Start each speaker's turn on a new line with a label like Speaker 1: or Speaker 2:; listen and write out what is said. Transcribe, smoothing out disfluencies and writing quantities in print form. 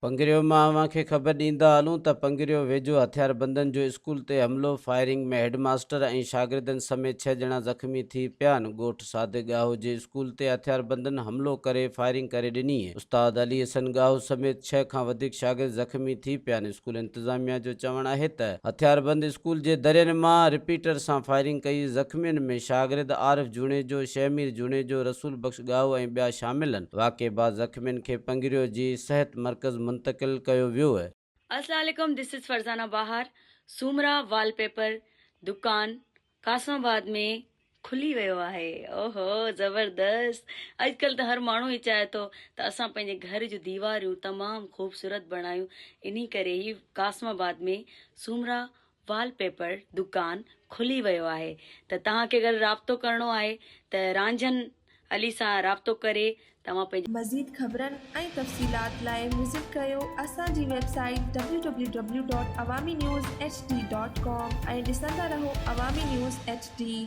Speaker 1: پنگريو مان اوهان کي خبر ڏيندا هلون ته پنگريو ويجهو هٿياربندن جو اسڪول تي حملو، فائرنگ ۾ هيڊ ماستر ۽ شاگردن سميت ڇهه ڄڻا زخمي ٿي پيا آهن، ڳوٺ صادق ڳاهو جي اسڪول تي هٿياربندن حملو ڪري فائرنگ ڪري ڏني، استاد علي حسن ڳاهو سميت ڇهه کان وڌيڪ شاگرد زخمي ٿي پيا آهن، اسڪول انتظاميا جو چوڻ آهي ته هٿياربند اسڪول جي درين مان رپيٽر سان فائرنگ ڪئي، زخمين ۾ شاگرد عارف جوڻيجو، شهمير جوڻيجو، رسول بخش ڳاهو ۽ ٻيا شامل آهن، واقعي بعد زخمين کي پنگريو جي صحت مرڪز منتقل ڪيو ويو.
Speaker 2: السلام عليڪم this is Farzana Bahar Soomra wallpaper دڪان قاسم آباد ۾ کلي ويو آهي اوهو زبردست اڄڪلهه ته هر ماڻهو ئي چاهي ٿو ته اسان پنهنجي گهر جون ديواريون تمام خوبصورت بڻايون انهي ڪري هي قاسم آباد ۾ سومرا وال پيپر دڪان کلي ويو آهي ته توهان کي اگر رابطو ڪرڻو آهي ته رانجهن علي سان رابطو ڪري توهان پنهنجي.
Speaker 3: مزيد خبرن ۽ تفصيلات لاء وزٽ ڪريو اسان جي website W W W dot Awami news H D dot com ۽ ڏسندا رهو عوامي نيوز ايڇ ڊي.